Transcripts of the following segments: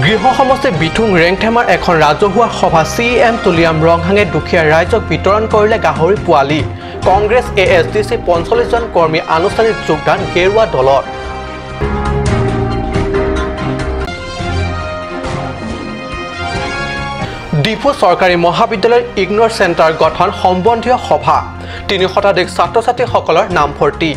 গৃহ সমষ্টি বিথুং ৰেংথেমাৰ এখন ৰাজহুৱা সভা চি এম তুলিৰাম ৰংহাঙে দুখীয়া ৰাইজক বিতৰণ কৰিলে গাহৰি পোৱালি। কংগ্ৰেছ এ এছ ডি চি 45 জন কৰ্মী আনুষ্ঠানিক যোগদান গেৰুৱা দলত। ডিফু চৰকাৰী মহাবিদ্যালয়ৰ ইগনৰ চেণ্টাৰ গঠন সম্বন্ধীয় সভা, 3 শতাধিক ছাত্ৰ ছাত্ৰীসকলৰ নামভৰ্তি।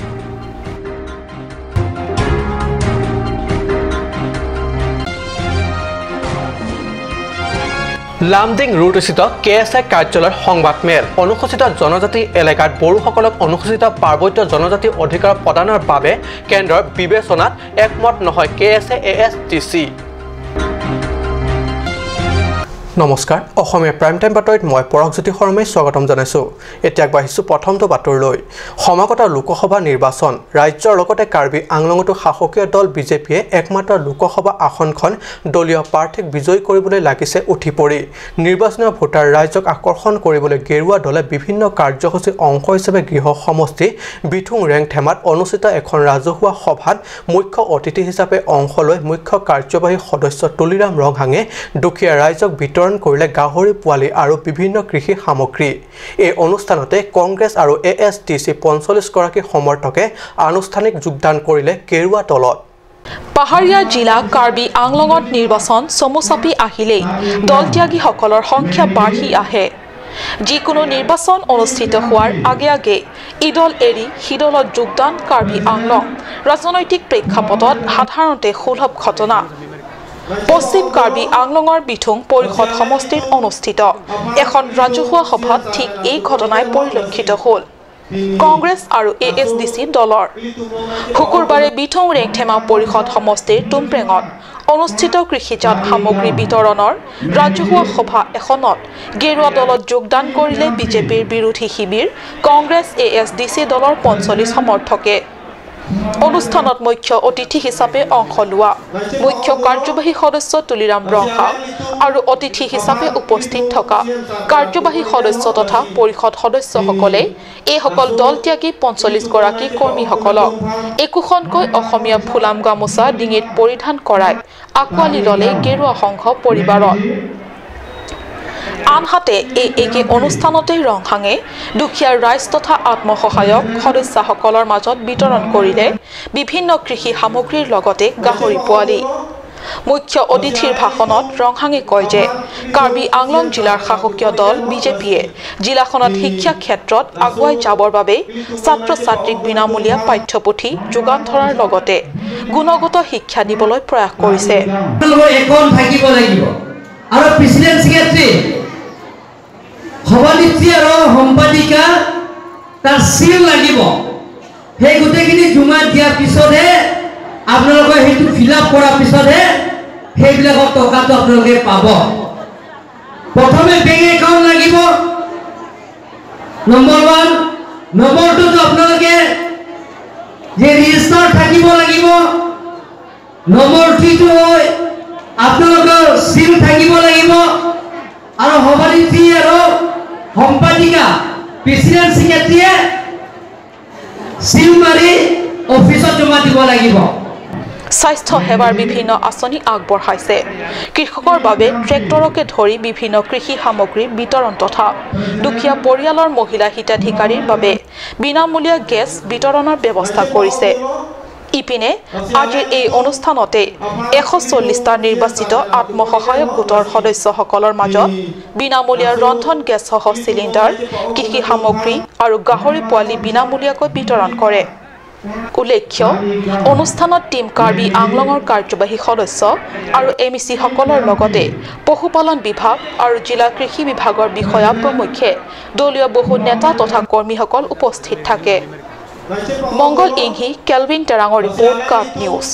লামডিং ৰোডস্থিত কে এছ এ কাৰ্যালয়ৰ সংবাদমেল। অনুসূচিত জনজাতি এলেকাত বড়োসকলক অনুসূচিত পাৰ্বত্য জনজাতি অধিকাৰ প্ৰদানৰ বাবে কেন্দ্ৰৰ বিবেচনাত একমত নহয় K S A S T C. নমস্কাৰ, অসমীয়া প্ৰাইম টাইম বাতৰিত মই পৰশজ্যোতি শৰ্মাই স্বাগতম জনাইছোঁ। এতিয়া আগবাঢ়িছোঁ প্ৰথমটো বাতৰিলৈ। সমাগত লোকসভা নিৰ্বাচন, ৰাজ্যৰ লগতে কাৰ্বি আংলঙতো শাসকীয় দল বিজেপিয়ে একমাত্ৰ লোকসভা আসনখন দলীয় প্ৰাৰ্থীক বিজয়ী কৰিবলৈ লাগিছে উঠি পৰি। নিৰ্বাচনৰ ভোটাৰ ৰাইজক আকৰ্ষণ কৰিবলৈ গেৰুৱা দলে বিভিন্ন কাৰ্যসূচীৰ অংশ হিচাপে গৃহ সমষ্টি বিথুং ৰেংথেমাত অনুষ্ঠিত এখন ৰাজহুৱা সভাত মুখ্য অতিথি হিচাপে অংশ লৈ মুখ্য কাৰ্যবাহী সদস্য তুলিৰাম ৰংহাঙে দুখীয়া ৰাইজক বিতৰণ কৰিলে গাহৰি পোৱালি আৰু বিভিন্ন কৃষি সামগ্ৰী। এই অনুষ্ঠানতে কংগ্ৰেছ আৰু এ এছ টি চি 45 গৰাকী সমৰ্থকে আনুষ্ঠানিক যোগদান কৰিলে গেৰুৱা দলত। পাহাৰীয়া জিলা কাৰ্বি আংলঙত নিৰ্বাচন চমু চাপি আহিলেই দলত্যাগীসকলৰ সংখ্যা বাঢ়ি আহে। যিকোনো নিৰ্বাচন অনুষ্ঠিত হোৱাৰ আগে আগে ইদল এৰি সিদলত যোগদান কাৰ্বি আংলং ৰাজনৈতিক প্ৰেক্ষাপটত সাধাৰণতে সুলভ ঘটনা। পশ্চিম কাৰ্বি আংলঙৰ বিথুং পৰিষদ সমষ্টিত অনুষ্ঠিত এখন ৰাজহুৱা সভাত ঠিক এই ঘটনাই পৰিলক্ষিত হ'ল কংগ্ৰেছ আৰু এ এছ ডি চি দলৰ। শুকুৰবাৰে বিথুং ৰেংথেমা পৰিষদ সমষ্টিৰ টুমপ্ৰেঙত অনুষ্ঠিত কৃষিজাত সামগ্ৰী বিতৰণৰ ৰাজহুৱা সভা এখনত গেৰুৱা দলত যোগদান কৰিলে বিজেপিৰ বিৰোধী শিবিৰ কংগ্ৰেছ এ এছ ডি চি দলৰ 45 সমৰ্থকে। অনুষ্ঠানত মুখ্য অতিথি হিচাপে অংশ লোৱা মুখ্য কাৰ্যবাহী সদস্য তুলিৰাম ৰংহাং আৰু অতিথি হিচাপে উপস্থিত থকা কাৰ্যবাহী সদস্য তথা পৰিষদ সদস্যসকলে এইসকল দল ত্যাগী 45 গৰাকী কৰ্মীসকলক একোখনকৈ অসমীয়া ফুলাম গামোচা ডিঙিত পৰিধান কৰাই আঁকোৱালি ল'লে গেৰুৱা সংঘ পৰিবাৰত। আনহাতে এই একে অনুষ্ঠানতে ৰংহাঙে দুখীয়া ৰাইজ তথা আত্মসহায়ক সদস্যসকলৰ মাজত বিতৰণ কৰিলে বিভিন্ন কৃষি সামগ্ৰীৰ লগতে গাহৰি পোৱালি। মুখ্য অতিথিৰ ভাষণত ৰংহাঙে কয় যে কাৰ্বি আংলং জিলাৰ শাসকীয় দল বিজেপিয়ে জিলাখনত শিক্ষা ক্ষেত্ৰত আগুৱাই যাবৰ বাবে ছাত্ৰ ছাত্ৰীক বিনামূলীয়া পাঠ্যপুথি যোগান ধৰাৰ লগতে গুণগত শিক্ষা দিবলৈ প্ৰয়াস কৰিছে। সভানেত্ৰী আৰু সম্পাদিকা তাৰ চিল লাগিব। সেই গোটেইখিনি জমা দিয়াৰ পিছতহে আপোনালোকে সেইটো ফিল আপ কৰাৰ পিছতহে সেইবিলাকৰ টকাটো আপোনালোকে পাব। প্ৰথমে বেংক একাউণ্ট লাগিব, নম্বৰ 1। নম্বৰ 2 আপোনালোকে যে ৰেজিষ্টাৰ থাকিব লাগিব। নম্বৰ 3 হয় আপোনালোকৰ চিল থাকিব লাগিব আৰু সভানেত্ৰী আৰু সম্পাদিকা প্ৰেচিডেণ্ট ছেক্ৰেটাৰীয়ে চিল মাৰি অফিচত জমা দিব লাগিব। স্বাস্থ্য সেৱাৰ বিভিন্ন আঁচনি আগবঢ়াইছে। কৃষকৰ বাবে ট্ৰেক্টৰকে ধৰি বিভিন্ন কৃষি সামগ্ৰী বিতৰণ তথা দুখীয়া পৰিয়ালৰ মহিলা হিতাধিকাৰীৰ বাবে বিনামূলীয়া গেছ বিতৰণৰ ব্যৱস্থা কৰিছে। ইপিনে আজিৰ এই অনুষ্ঠানতে 140টা নিৰ্বাচিত আত্মসহায়ক গোটৰ সদস্যসকলৰ মাজত বিনামূলীয়া ৰন্ধন গেছসহ চিলিণ্ডাৰ, কৃষি সামগ্ৰী আৰু গাহৰি পোৱালি বিনামূলীয়াকৈ বিতৰণ কৰে। উল্লেখ্য, অনুষ্ঠানত টীম কাৰ্বি আংলঙৰ কাৰ্যবাহী সদস্য আৰু এম ই চিসকলৰ লগতে পশুপালন বিভাগ আৰু জিলা কৃষি বিভাগৰ বিষয়া প্ৰমুখ্যে দলীয় বহু নেতা তথা কৰ্মীসকল উপস্থিত থাকে। মংগল ইংহি, কেলভিন টেৰাঙৰ ৰিপৰ্ট, কাৰ্ব নিউজ।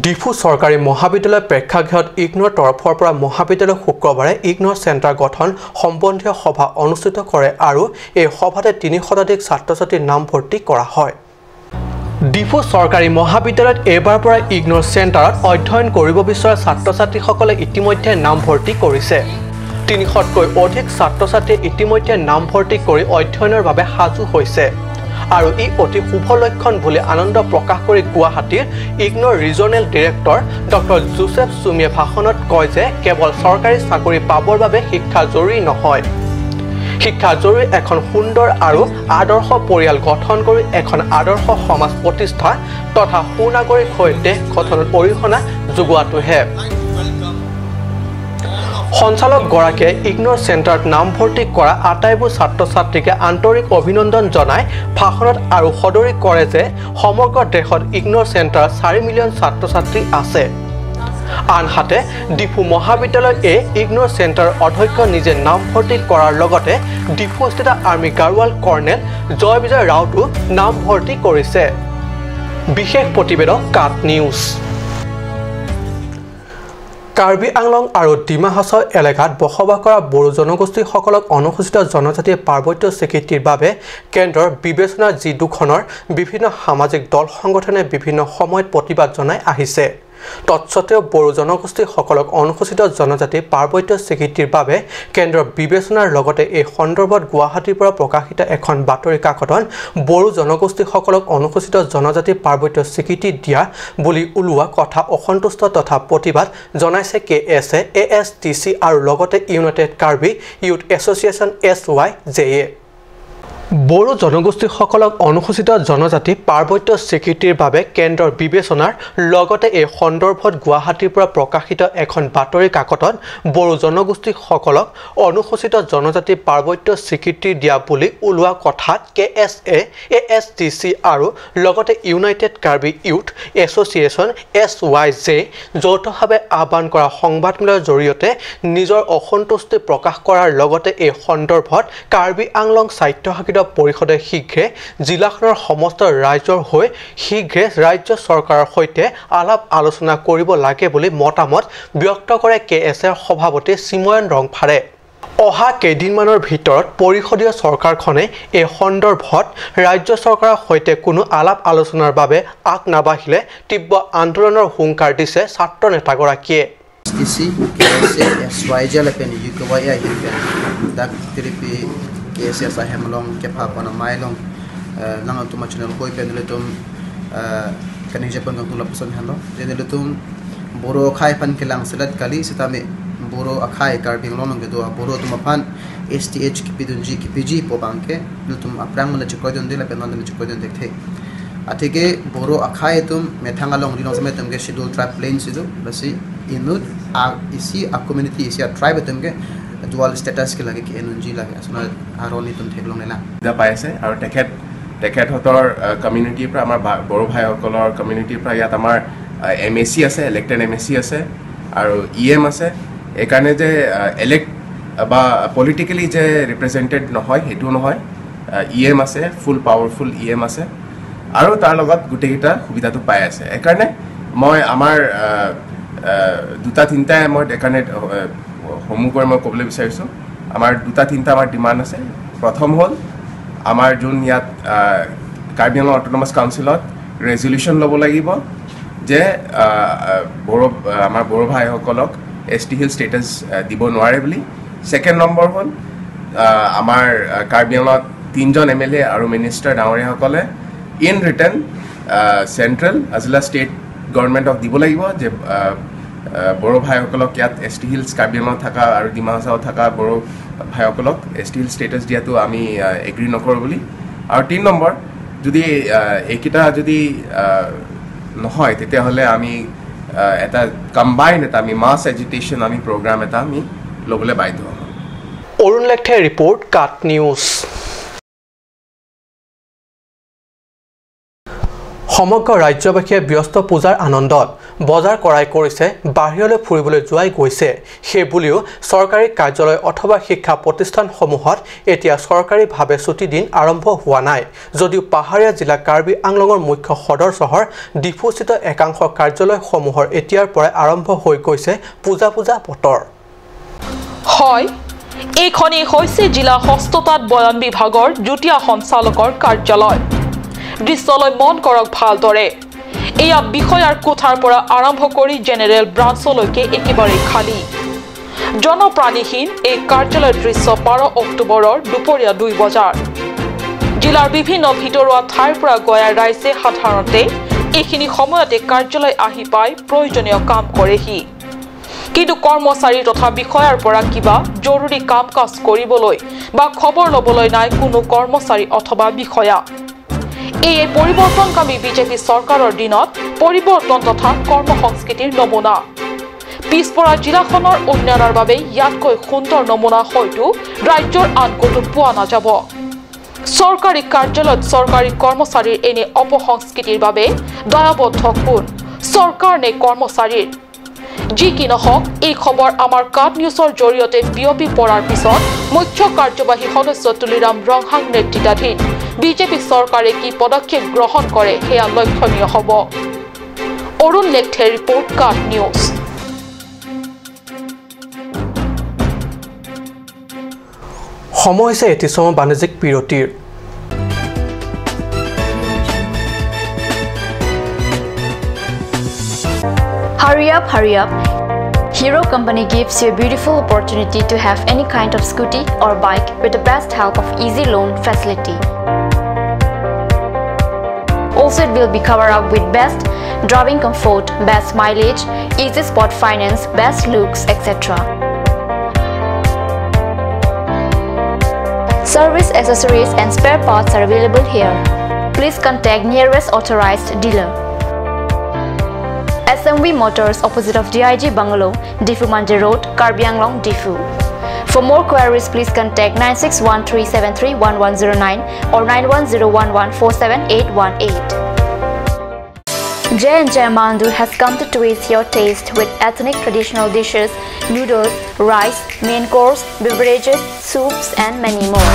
ডিফু চৰকাৰী মহাবিদ্যালয় প্ৰেক্ষাগৃহত ইগনৰ তৰফৰ পৰা মহাবিদ্যালয় শুক্ৰবাৰে ইগনৰ চেণ্টাৰ গঠন সম্বন্ধীয় সভা অনুষ্ঠিত কৰে আৰু এই সভাতে 3 শতাধিক ছাত্ৰ ছাত্ৰীৰ নামভৰ্তি কৰা হয়। ডিফু চৰকাৰী মহাবিদ্যালয়ত এইবাৰ পৰা ইগনৰ চেণ্টাৰত অধ্যয়ন কৰিব বিচৰা ছাত্ৰ ছাত্ৰীসকলে ইতিমধ্যে নামভৰ্তি কৰিছে। 300তকৈ অধিক ছাত্ৰ ছাত্ৰীয়ে ইতিমধ্যে নামভৰ্তি কৰি অধ্যয়নৰ বাবে সাজু হৈছে। আৰু ই অতি শুভ লক্ষণ বুলি আনন্দ প্ৰকাশ কৰি গুৱাহাটীৰ ignore regional director doctor Joseph চুমিয়ে ভাষণত কয় যে কেৱল চৰকাৰী চাকৰি পাবৰ বাবে শিক্ষা জৰুৰী নহয়, শিক্ষা জৰুৰী এখন সুন্দৰ আৰু আদৰ্শ পৰিয়াল গঠন কৰি এখন আদৰ্শ সমাজ প্ৰতিষ্ঠা তথা সুনাগৰিক হৈ দেশ গঠনত অৰিহণা যোগোৱাটোহে। সঞ্চালকগৰাকীয়ে ইগন'ৰ চেণ্টাৰত নামভৰ্তি কৰা আটাইবোৰ ছাত্ৰ ছাত্ৰীকে আন্তৰিক অভিনন্দন জনাই ভাষণত আৰু সদৰি কৰে যে সমগ্ৰ দেশত ইগন'ৰ চেণ্টাৰত 4 মিলিয়ন ছাত্ৰ ছাত্ৰী আছে। আনহাতে ডিফু মহাবিদ্যালয়ত এই ইগন'ৰ চেণ্টাৰৰ অধ্যক্ষ নিজে নামভৰ্তি কৰাৰ লগতে ডিফুস্থিত আৰ্মি গাৰোৱাল কৰ্ণেল জয় বিজয় ৰাউতো নামভৰ্তি কৰিছে। বিশেষ প্ৰতিবেদক কাট নিউজ। কাৰ্বি আংলং আৰু ডিমা হাছাও এলেকাত বসবাস কৰা বড়ো জনগোষ্ঠীসকলক অনুসূচিত জনজাতিৰ পাৰ্বত্য স্বীকৃতিৰ বাবে কেন্দ্ৰৰ বিবেচনা যি দুখনৰ বিভিন্ন সামাজিক দল সংগঠনে বিভিন্ন সময়ত প্ৰতিবাদ জনাই আহিছে। তৎসত্ত্বেও বড়ো জনগোষ্ঠীসকলক অনুসূচিত জনজাতিৰ পাৰ্বত্য স্বীকৃতিৰ বাবে কেন্দ্ৰৰ বিবেচনাৰ লগতে এই সন্দৰ্ভত গুৱাহাটীৰ পৰা প্ৰকাশিত এখন বাতৰি কাকতত বড়ো জনগোষ্ঠীসকলক অনুসূচিত জনজাতিৰ পাৰ্বত্য স্বীকৃতি দিয়া বুলি ওলোৱা কথা অসন্তুষ্ট তথা প্ৰতিবাদ জনাইছে K S A, A S T C আৰু লগতে United Karbi Youth Association S Y J A. Bodo জনগোষ্ঠীসকলক অনুসূচিত জনজাতি পাৰ্বত্য স্বীকৃতিৰ বাবে কেন্দ্ৰৰ বিবেচনাৰ লগতে এই সন্দৰ্ভত গুৱাহাটীৰ পৰা প্ৰকাশিত এখন বাতৰি কাকতত বড়ো জনগোষ্ঠীসকলক অনুসূচিত জনজাতি পাৰ্বত্য স্বীকৃতি দিয়া বুলি ওলোৱা কথাত K S A, A S T C আৰু লগতে United Karbi Youth Association S Y J যৌথভাৱে আহ্বান কৰা সংবাদমেলৰ জৰিয়তে নিজৰ অসন্তুষ্টি প্ৰকাশ কৰাৰ লগতে এই সন্দৰ্ভত কাৰ্বি আংলং স্বায়ত্তশাসিত পৰিষদে শীঘ্ৰে জিলাখনৰ সমস্ত ৰাইজৰ হৈ শীঘ্ৰে ৰাজ্য চৰকাৰৰ সৈতে আলাপ আলোচনা কৰিব লাগে বুলি মতামত ব্যক্ত কৰে কে এছ এৰ সভাপতি চিময়ন ৰংফাৰে। অহা কেইদিনমানৰ ভিতৰত পৰিষদীয় চৰকাৰখনে এই সন্দৰ্ভত ৰাজ্য চৰকাৰৰ সৈতে কোনো আলাপ আলোচনাৰ বাবে আগ নাবাঢ়িলে তীব্ৰ আন্দোলনৰ হুংকাৰ দিছে ছাত্ৰ নেতাগৰাকীয়ে। KSS hemlong kepa pana mailong nang tuma channel koi penletum kaning japan kang tula person halo jeneletum boro khai pan kelang selat kali sitame boro akhai karbing long ge do boro tuma pan STH kipidun G KPG po bangke lutum aprang mala chikoidon de la penon de chikoidon dekhe athike boro akhai tum methangalong rilong sametum ge schedule tribe plain sidu basi inut a isi a community isi a tribe tum ge dual status ke লাগে কি NG লাগে আসলে আরনি তুম থেকলং নেলা দা পাইছে আৰু তেখেতহঁতৰ কমিউনিটিৰ পৰা আমাৰ বড়ো ভাইসকলৰ কমিউনিটিৰ পৰা ইয়াত আমাৰ এম এ চি আছে, ইলেক্টেড এম এ চি আছে আৰু ই এম আছে। এইকাৰণে যে ইলেক্ট বা পলিটিকেলি যে ৰিপ্ৰেজেণ্টেড নহয় সেইটো নহয়, ই এম আছে, ফুল পাৱাৰফুল ই এম আছে আৰু তাৰ লগত গোটেইকেইটা সুবিধাটো পাই আছে। এইকাৰণে মই আমাৰ দুটা তিনিটাই মই এইকাৰণে সমূহকৈ মই ক'বলৈ বিচাৰিছোঁ, আমাৰ দুটা তিনিটা আমাৰ ডিমাণ্ড আছে। প্ৰথম হ'ল আমাৰ যোন ইয়াত কাৰ্বি আংলং অট'নমাছ কাউন্সিলত ৰেজলিউশ্যন ল'ব লাগিব যে বড়ো আমাৰ বড়ো ভাইসকলক এছ টি হিল ষ্টেটাছ দিব নোৱাৰে বুলি। ছেকেণ্ড নম্বৰ হ'ল আমাৰ কাৰ্বি আংলঙত 3জন এম এল এ আৰু মিনিষ্টাৰ ডাঙৰীয়াসকলে ইন ৰিটাৰ্ণ চেণ্ট্ৰেল আজিলা ষ্টেট গভৰ্ণমেণ্টক দিব লাগিব যে বড়ো ভাইসকলক ইয়াত এছ টি হিলছ কাৰ্বি আংলঙত থকা আৰু ডিমা হাছাওত থকা বড়ো ভাইসকলক এছ টি হিল ষ্টেটাছ দিয়াটো আমি এগ্ৰী নকৰোঁ বুলি। আৰু 3 নম্বৰ যদি এইকেইটা যদি নহয় তেতিয়াহ'লে আমি এটা কম্বাইন এটা আমি মাছ এজিটেশ্যন আমি প্ৰগ্ৰাম এটা আমি ল'বলৈ বাধ্য হ'ম। অৰুণ লেখে ৰিপৰ্ট, কাট নিউজ। সমগ্ৰ ৰাজ্যবাসীয়ে ব্যস্ত পূজাৰ আনন্দত বজাৰ কৰাই কৰিছে, বাহিৰলৈ ফুৰিবলৈ যোৱাই গৈছে। সেই বুলিও চৰকাৰী কাৰ্যালয় অথবা শিক্ষা প্ৰতিষ্ঠানসমূহত এতিয়া চৰকাৰীভাৱে ছুটি দিন আৰম্ভ হোৱা নাই যদিও পাহাৰীয়া জিলা কাৰ্বি আংলঙৰ মুখ্য সদৰ চহৰ ডিফুস্থিত একাংশ কাৰ্যালয়সমূহৰ এতিয়াৰ পৰাই আৰম্ভ হৈ গৈছে পূজা পূজা বতৰ। হয়, এইখনেই হৈছে জিলা হস্ততাঁত বয়ন বিভাগৰ যুটীয়া সঞ্চালকৰ কাৰ্যালয়। দৃশ্যলৈ মন কৰক ভালদৰে। এয়া বিষয়াৰ কোঠাৰ পৰা আৰম্ভ কৰি জেনেৰেল ব্ৰাঞ্চলৈকে একেবাৰে খালী, জনপ্ৰাণীহীন এই কাৰ্যালয়ৰ দৃশ্য 12 অক্টোবৰৰ দুপৰীয়া 2 বজাৰ। জিলাৰ বিভিন্ন ভিতৰুৱা ঠাইৰ পৰা গয়া ৰাইজে সাধাৰণতে এইখিনি সময়তে কাৰ্যালয় আহি পাই প্ৰয়োজনীয় কাম কৰেহি। কিন্তু কৰ্মচাৰী তথা বিষয়াৰ পৰা কিবা জৰুৰী কাম কাজ কৰিবলৈ বা খবৰ ল'বলৈ নাই কোনো কৰ্মচাৰী অথবা বিষয়া। এই পৰিৱৰ্তনকামী বিজেপি চৰকাৰৰ দিনত পৰিৱৰ্তন তথা কৰ্মসংস্কৃতিৰ নমুনা। পিছপৰা জিলাখনৰ উন্নয়নৰ বাবে ইয়াতকৈ সুন্দৰ নমুনা হয়তো ৰাজ্যৰ আন ক'তো পোৱা নাযাব। চৰকাৰী কাৰ্যালয়ত চৰকাৰী কৰ্মচাৰীৰ এনে অপসংস্কৃতিৰ বাবে দায়বদ্ধ কোন, চৰকাৰ নে কৰ্মচাৰীৰ? যি কি নহওক, এই খবৰ আমাৰ কাট নিউজৰ জৰিয়তে বিয়পি পৰাৰ পিছত মুখ্য কাৰ্যবাহী সদস্য তুলিৰাম ৰংহাং নেতৃত্বাধীন বিজেপি চৰকাৰে কি পদক্ষেপ গ্ৰহণ কৰে সেয়া লক্ষণীয় হ'ব। অৰুণ লেখথেৰ ৰিপৰ্ট, কাট নিউজ। সময় হৈছে এটি সময় বাণিজ্যিক বিৰতিৰ। Hurry up, hurry up. Hero Company gives you a beautiful opportunity to have any kind of scooty or bike with the best help of easy loan facility. Also, it will be covered up with best driving comfort, best mileage, easy spot finance, best looks, etc. Service accessories and spare parts are available here. Please contact nearest authorized dealer. SMV Motors, opposite of DIG Bungalow, Diphu Mandir Road, Karbi Anglong, Diphu. For more queries, please contact 9613731109 or 9101147818. J&J Mandu has come to twist your taste with ethnic traditional dishes, noodles, rice, main course, beverages, soups and many more.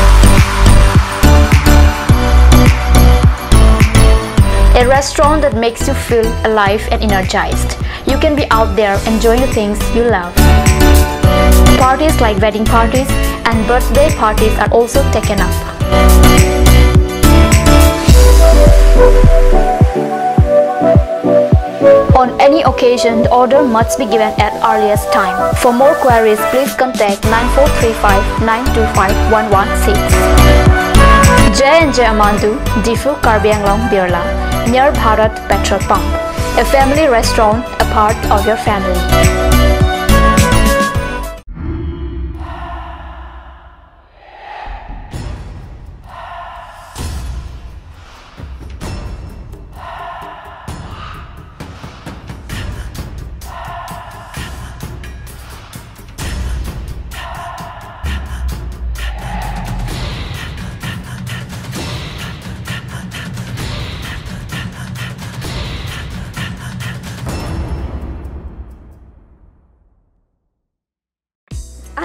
A restaurant that makes you feel alive and energized. You can be out there enjoying the things you love. Parties like wedding parties and birthday parties are also taken up. On any occasion, the order must be given at earliest time. For more queries, please contact 9435 925 116. J&J Amandu, Diphu, Karbi Anglong, Birla, near Bharat Petrol Pump. A family restaurant, a part of your family.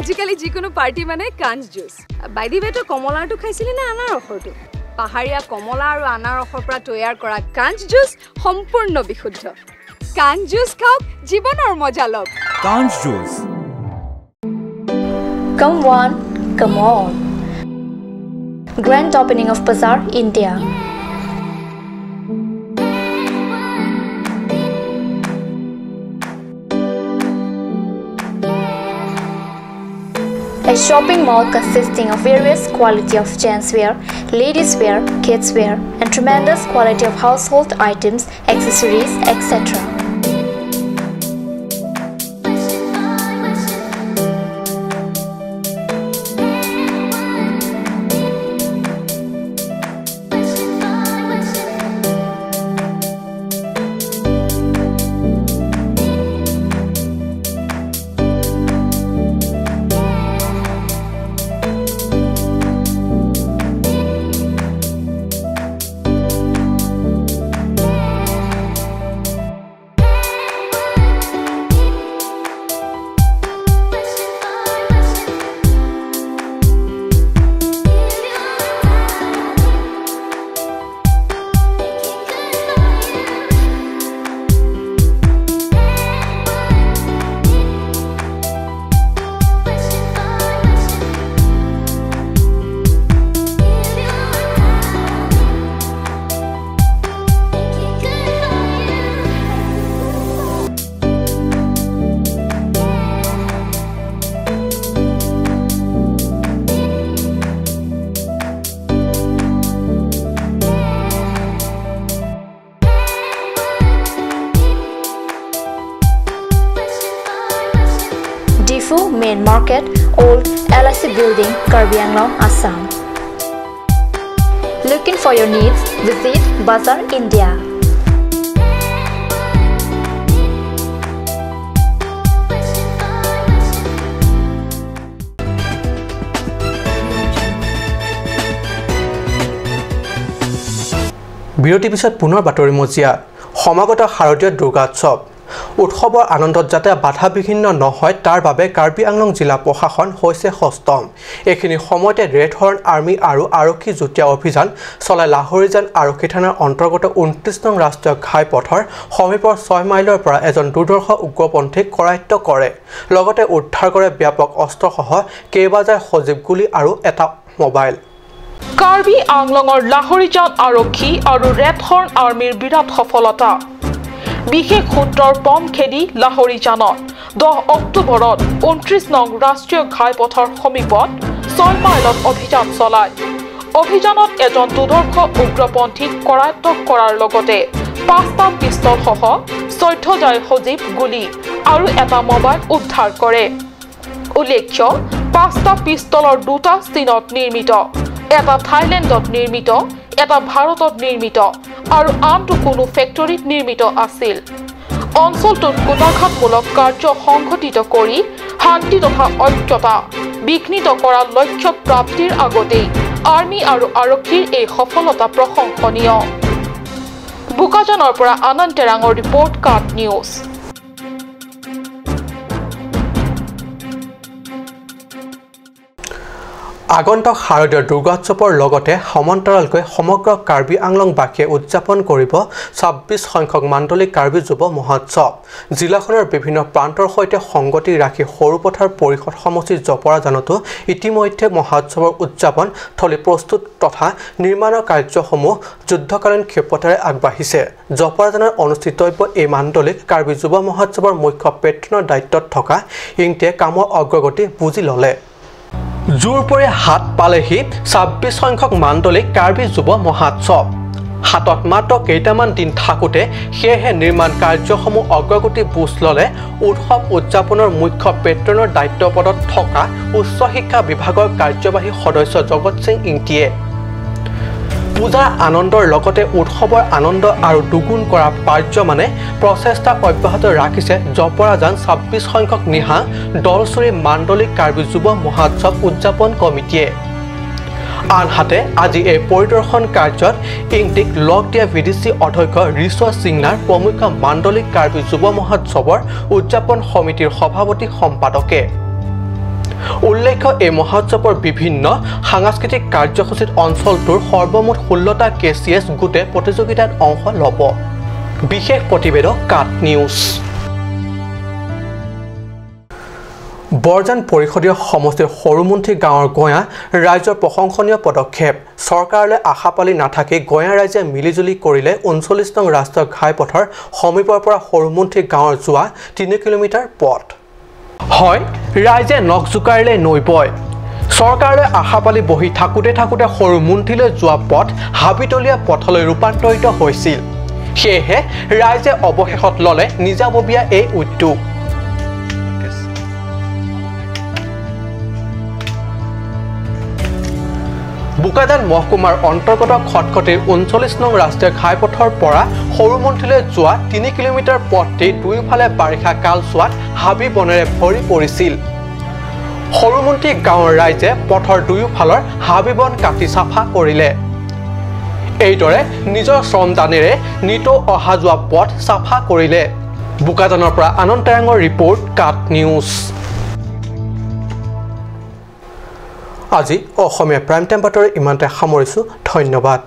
আজিকালি যিকোনো party মানে কাঞ্চ juice. By the ৱে, তই কমলাৰটো খাইছিলি নে আনাৰসৰটো? পাহাৰীয়া কমলা আৰু আনাৰসৰ পৰা তৈয়াৰ কৰা কাঞ্চ জুচ সম্পূৰ্ণ বিশুদ্ধ। কাঞ্চ জুচ খাওক, জীৱনৰ মজা লওক। কাঞ্চ juice. Come one, come all. Grand opening of Bazaar India. A shopping mall consisting of various quality of gents wear, ladies wear, kids wear, and tremendous quality of household items, accessories, etc. Main Market, Old LIC Building, Karbi Anglong, Assam. Looking for your needs? Visit Bazaar India. বিৰতিৰ পিছত পুনৰ বাতৰি মজিয়া। সমাগত শাৰদীয় দুৰ্গোৎসৱ উৎসৱৰ আনন্দত যাতে বাধা বিঘিন্ন নহয় তাৰ বাবে কাৰ্বি আংলং জিলা প্ৰশাসন হৈছে সষ্টম। এইখিনি সময়তে ৰেড হৰ্ণ আৰ্মি আৰু আৰক্ষী যুটীয়া অভিযান চলাই লাহৰীজান আৰক্ষী থানাৰ অন্তৰ্গত 29 নং ৰাষ্ট্ৰীয় ঘাইপথৰ সমীপৰ 6 মাইলৰ পৰা এজন দুৰ্ধৰ্ষ উগ্ৰপন্থীক কৰায়ত্ব কৰে, লগতে উদ্ধাৰ কৰে ব্যাপক অস্ত্ৰসহ কেইবাজাৰ সজীৱ গুলী আৰু এটা মোবাইল। কাৰ্বি আংলঙৰ লাহৰীজান আৰক্ষী আৰু ৰেড হৰ্ণ আৰ্মীৰ বিৰাট সফলতা। বিশেষ সূত্ৰৰ পম খেদি লাহৰীজানত 10 অক্টোবৰত 29 নং ৰাষ্ট্ৰীয় ঘাইপথৰ সমীপত 6 মাইলত অভিযান চলায়। অভিযানত এজন দুৰ্ধৰ্ষ উগ্ৰপন্থীক কৰায়ত্ব কৰাৰ লগতে 5টা পিষ্টলসহ 14 জাই সজীৱ গুলী আৰু এটা মোবাইল উদ্ধাৰ কৰে। উল্লেখ্য, 5টা পিষ্টলৰ 2টা চীনত নিৰ্মিত, এটা থাইলেণ্ডত নিৰ্মিত, এটা ভাৰতত নিৰ্মিত আৰু আনটো কোনো ফেক্টৰীত নিৰ্মিত আছিল। অঞ্চলটোত কূটাঘাতমূলক কাৰ্য সংঘটিত কৰি শান্তি তথা ঐক্যতা বিঘ্নিত কৰা লক্ষ্য প্ৰাপ্তিৰ আগতেই আৰ্মি আৰু আৰক্ষীৰ এই সফলতা প্ৰশংসনীয়। বোকাজানৰ পৰা আনন্দ টেৰাঙৰ ৰিপৰ্ট, কাট নিউজ। আগন্তুক শাৰদীয় দুৰ্গোৎসৱৰ লগতে সমান্তৰালকৈ সমগ্ৰ কাৰ্বি আংলংবাসীয়ে উদযাপন কৰিব 26 সংখ্যক মাণ্ডলিক কাৰ্বি যুৱ মহোৎসৱ। জিলাখনৰ বিভিন্ন প্ৰান্তৰ সৈতে সংগতি ৰাখি সৰুপথাৰ পৰিষদ সমষ্টিৰ জপৰাজানতো ইতিমধ্যে মহোৎসৱৰ উদযাপন থলী প্ৰস্তুত তথা নিৰ্মাণৰ কাৰ্যসমূহ যুদ্ধকালীন ক্ষিপ্ৰতাৰে আগবাঢ়িছে। জপৰাজানত অনুষ্ঠিতব্য এই মাণ্ডলিক কাৰ্বি যুৱ মহোৎসৱৰ মুখ্য পেট্ৰনৰ দায়িত্বত থকা ইংটিয়ে কামৰ অগ্ৰগতি বুজি ল'লে। জোৰ পৰি হাত পালেহি 26 সংখ্যক মাণ্ডলিক কাৰ্বি যুৱ মহোৎসৱ। হাতত মাত্ৰ কেইটামান দিন থাকোঁতে সেয়েহে নিৰ্মাণ কাৰ্যসমূহ অগ্ৰগতি বুজ ল'লে উৎসৱ উদযাপনৰ মুখ্য পেট্ৰনৰ দায়িত্বপদত থকা উচ্চ শিক্ষা বিভাগৰ কাৰ্যবাহী সদস্য জগত সিং ইংটিয়ে। পূজাৰ আনন্দৰ লগতে উৎসৱৰ আনন্দ আৰু দুগুণ কৰা পাৰ্যমানে প্ৰচেষ্টা অব্যাহত ৰাখিছে জপৰাজান 26 সংখ্যক নিহা দলচুৰি মাণ্ডলিক কাৰ্বি যুৱ মহোৎসৱ উদযাপন কমিটিয়ে। আনহাতে আজি এই পৰিদৰ্শন কাৰ্যত ইংটিক লগ দিয়া ভিডিচি অধ্যক্ষ ঋষ সিংনাৰ প্ৰমুখ মাণ্ডলিক কাৰ্বি যুৱ মহোৎসৱৰ উদযাপন সমিতিৰ সভাপতি সম্পাদকে। উল্লেখ্য, এই মহোৎসৱৰ বিভিন্ন সাংস্কৃতিক কাৰ্যসূচীত অঞ্চলটোৰ সৰ্বমুঠ 16টা KCS গোটে প্ৰতিযোগিতাত অংশ ল'ব। বিশেষ প্ৰতিবেদক, কাট নিউজ। বৰজান পৰিষদীয় সমষ্টিৰ সৰুমুন্থি গাঁৱৰ গঞা ৰাইজৰ প্ৰশংসনীয় পদক্ষেপ। চৰকাৰলৈ আশা পালি নাথাকি গঞা ৰাইজে মিলিজুলি কৰিলে 39 নং ৰাষ্ট্ৰীয় ঘাইপথৰ সমীপৰ পৰা সৰুমুন্থি গাঁৱৰ যোৱা 3 কিলোমিটাৰ পথ। হয়, ৰাইজে নখ জোকাৰিলে নৈ বয়। চৰকাৰলৈ আশা পালি বহি থাকোঁতে থাকোঁতে সৰুমুন্থিলৈ যোৱা পথ হাবিতলীয়া পথলৈ ৰূপান্তৰিত হৈছিল। সেয়েহে ৰাইজে অৱশেষত ল'লে নিজাববীয়া এই উদ্যোগ। বোকাজান মহকুমাৰ অন্তৰ্গত খটখটিৰ 39 নং ৰাষ্ট্ৰীয় ঘাইপথৰ পৰা সৰুমুন্থিলৈ যোৱা 3 কিলোমিটাৰ পথটি দুয়োফালে বাৰিষা কালচোৱাত হাবি বনেৰে ভৰি পৰিছিল। সৰুমুন্থি গাঁৱৰ ৰাইজে পথৰ দুয়োফালৰ হাবি বন কাটি চাফা কৰিলে। এইদৰে নিজৰ শ্ৰমদানেৰে নিতৌ অহা যোৱা পথ চাফা কৰিলে। বোকাজানৰ পৰা আনন্দ টেৰাঙৰ ৰিপৰ্ট, কাট নিউজ। আজি অসমীয়া প্ৰাইম টাইম বাতৰি ইমানতে সামৰিছোঁ। ধন্যবাদ।